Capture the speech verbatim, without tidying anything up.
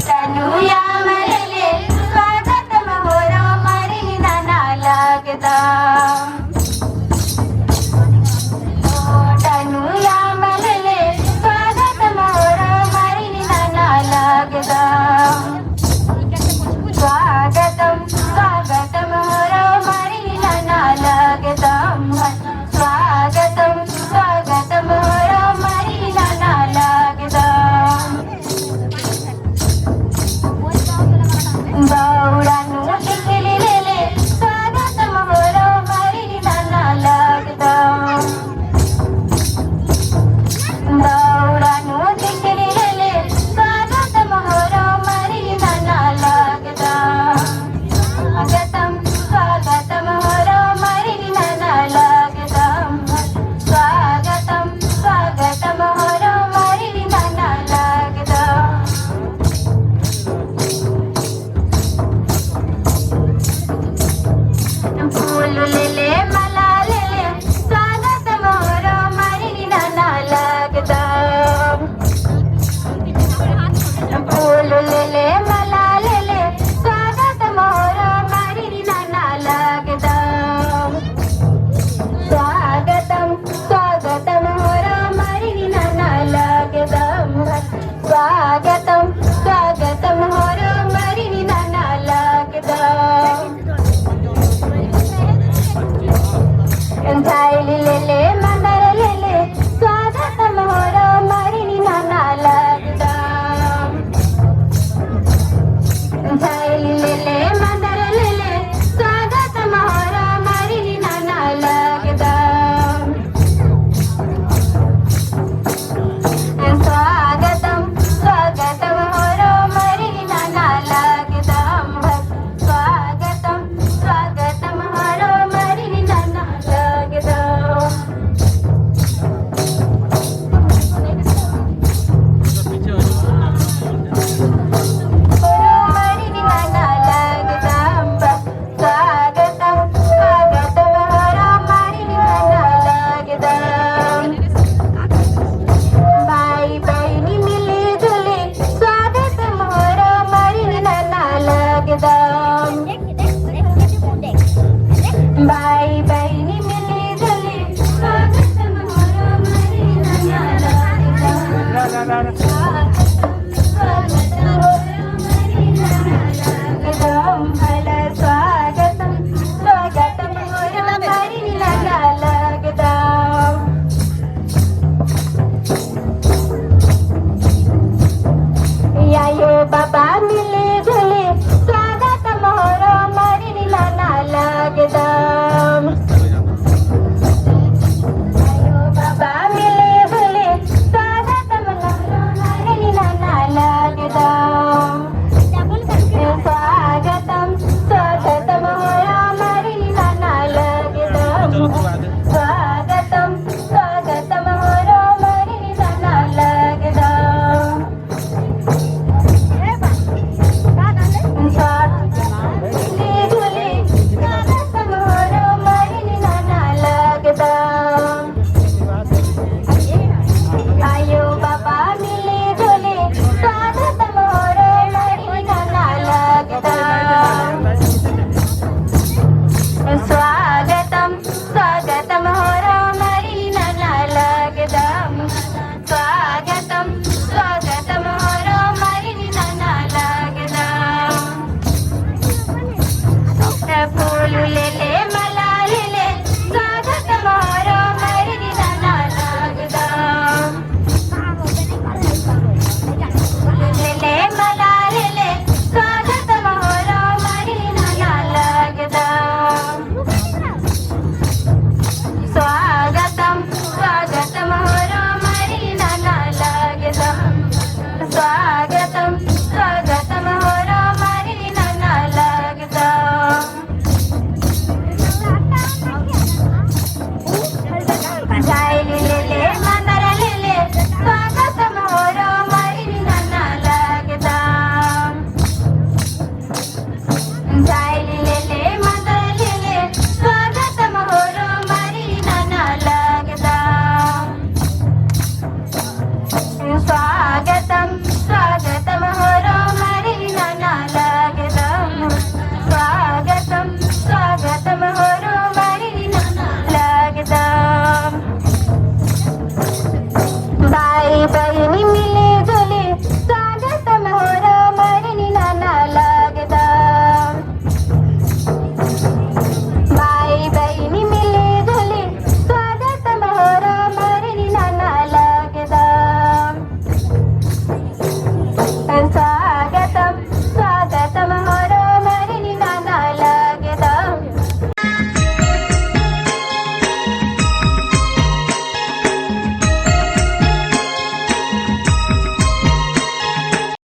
तनुया मलेले स्वागतम होरमारिन नना लगदम। तनुया मलेले स्वागतम होरमारिन नना लगदम। स्वागतम, स्वागतम होरमारिन नना लगदम। स्वागतम, स्वागतम होरमारिन नना लगदम। दौड़ा नू टिकली लेले स्वागतम होरमारिन नना लगदम। दौड़ा नू टिकली लेले स्वागतम होरमारिन नना लगदम। स्वागतम, स्वागतम होरमारिन नना लगदम। स्वागतम, स्वागतम होरमारिन नना लगदम। फूल लेले माला लेले स्वागतम होरमारिन नना लगदम। फूल लेले माला लेले स्वागतम होरमारिन नना लगदम। स्वागतम, स्वागतम होरमारिन नना लगदम। स्वागतम, स्वागतम होरमारिन नना लगदम। थाइली लेले, मंदार लेले, स्वागतम होरमारिन नना लगदम। थाइली लेले, मंदार लेले, स्वागतम होरमारिन नना लगदम। स्वागतम, स्वागतम होरमारिन नना लगदम। स्वागतम, स्वागतम होरमारिन नना लगदम। होरमारिन नना लगदम। स्वागतम, स्वागतम होरमारिन नना लगदम। भाई बहिनी मिली जुली स्वागतम होरमारिन नना लगदम। भाई बहिनी मिली जुली स्वागतम होरमारिन नना लगदम।